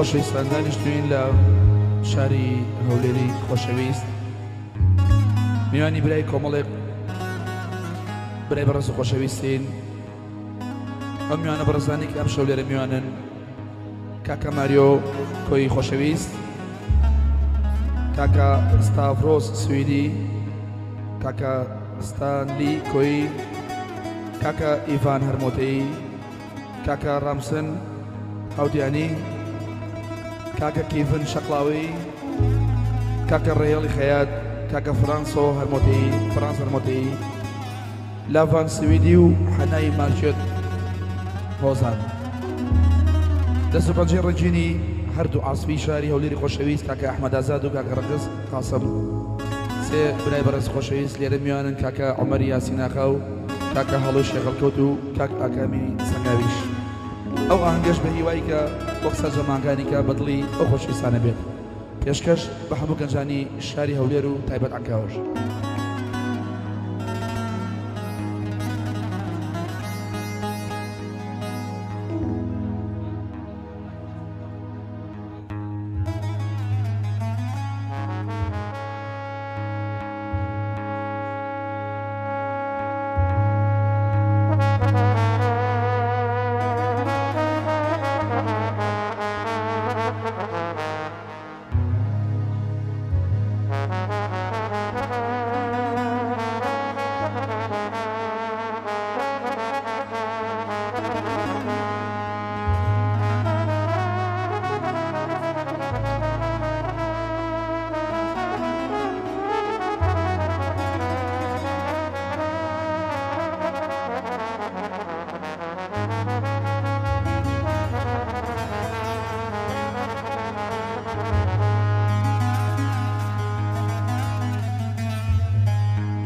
خۆشەویستان دانیشتوین لە شاری هەولێری خۆشەویست، میوانی برای کۆمەڵێک برای بەڕێز و خۆشەویستین. ئەم میوانە بەڕێزانی کە ئەم شەو لێرە میوانن، کاکە ماریۆ کۆیی خۆشەویست، کاکە ستاڤرۆس سویدی، کاکە ستانلی کۆیی، کاکە ئیڤان هەرمۆتەیی، کاکە ڕامسن هاودیانی، کاکە کیڤن شەقڵاوی، کاکە ڕێڵی خەیات، کاکە فرانسۆ هەرمۆتەیی، فرانس هەرمۆتەیی، لاڤان سویدی و حەنای مارکێت هۆزان. دەست و پەنجەی ڕەنگینی هەردوو عاسفی شاری هەولێری خۆشەویست کاکە ئەحمەد ئازاد و کاکە ڕەگز قاسم، سێ برای بەڕێز خۆشەویست لێرە میوانن، کاکە عومەری یاسیناخا و کاکە هەڵۆی شێخەڵکەوت و کاک ئاکامی سەنگاویش. ئەو ئاهەنگەش بە هیوای کە وەک سەرجەم مانگانی کە بە دڵی ئەو خۆشەویستانە بێت، پێشکەش بە هەموو گەنجانی شاری هەولێر و تایبەت عەنکاوەش.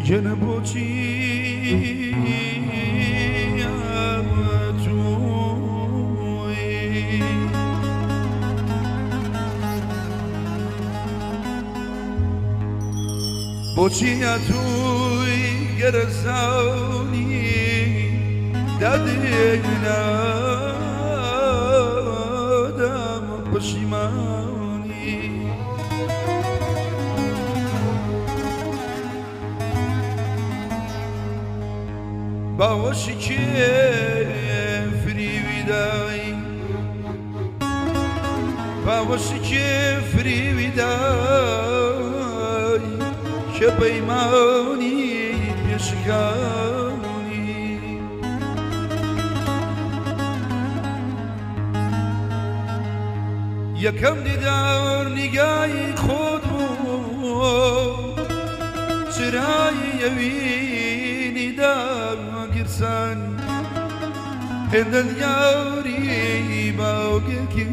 گەنە بۆچی بۆچی ئەتووی گەرەزانی دادێنادەم پەشیمانی. باوەشی کێ فریوی دای، باوەشی کێ فریوی دای، کە پەیمانی پێشکانی. یەکەم دیدار نیگای خۆت بوو، چرای ئەوینی داگیرسان، هێندە دیاری باوگێکی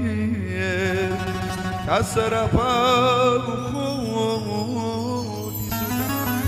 تا سەرپا خۆتی سوتان.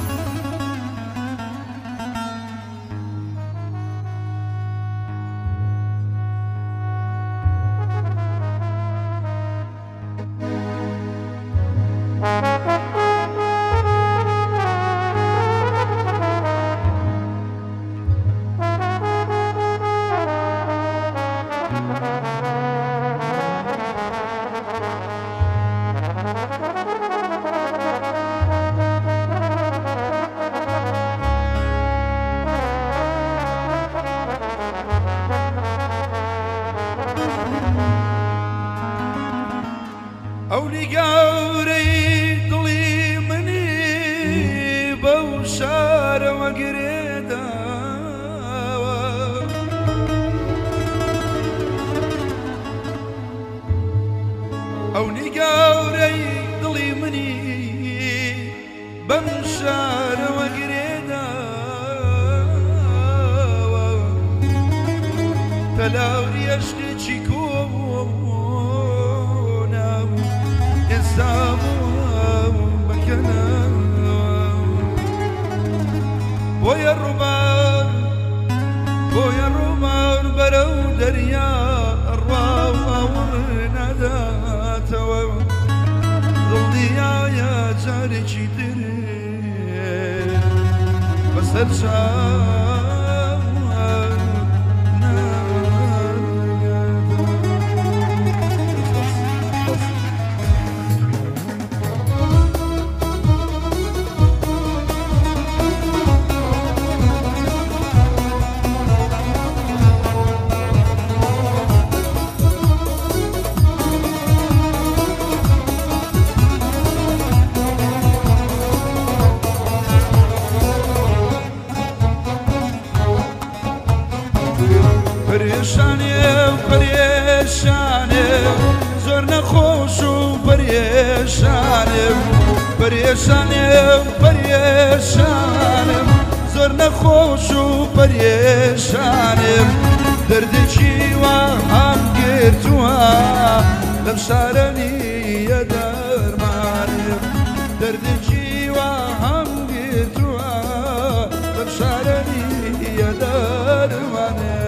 ئەو نیگارەی دڵی منی بەو شارەوە گرێداوە، ئەو نیگارەی دڵی منی بەم شارەوە گرێداوە، تەلاوری ئەشقێکی کۆنە ئێستا بووە بەکەنەوە. بۆیە ڕووبار، بۆیە ڕووبار بەرەو دەریا ئەڕوا و ئاوڕ ناداتەوە، دڵ جارێکی تر بەسەر چاو پریشانم پریشانم زۆر نەخۆش و پریشانم پریشانم پریشانم زۆر نەخۆش و پریشانم دەردێکی وا هەم گرتووە لەم شارە نییە دەرمانم دەردێکی وا هەم گرتووە لەم شارە نییە دەرمانم.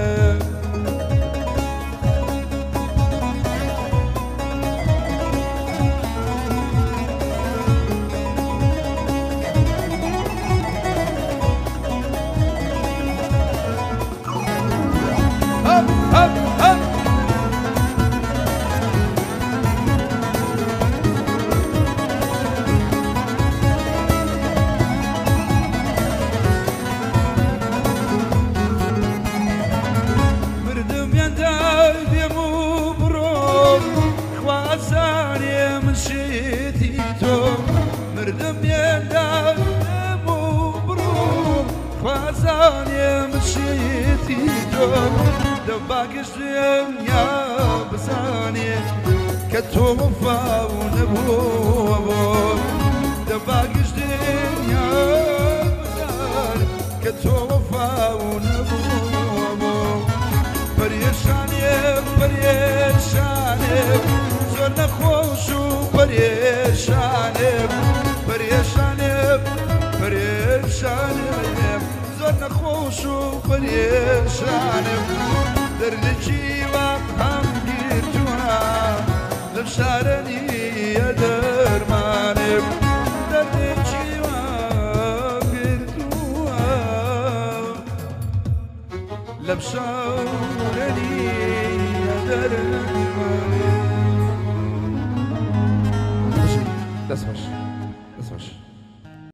کە تۆ وەفا و نەبووە بۆ دەباگش دنیا بزانێ کە تۆ وەفا و نەبووە بۆ پەرێشانێ پەرێشانێ زۆر نەخۆش و پەرێشانێ پەرێشانێ پەرێشانێ زۆر نەخۆش و پەرێشانێ دەردێکی وا هەم گرتووە لەم شارە نییە دەرمانێ دەردێکی وا گرتووە لەم شارە نییە دەرمانێ. دەست باش.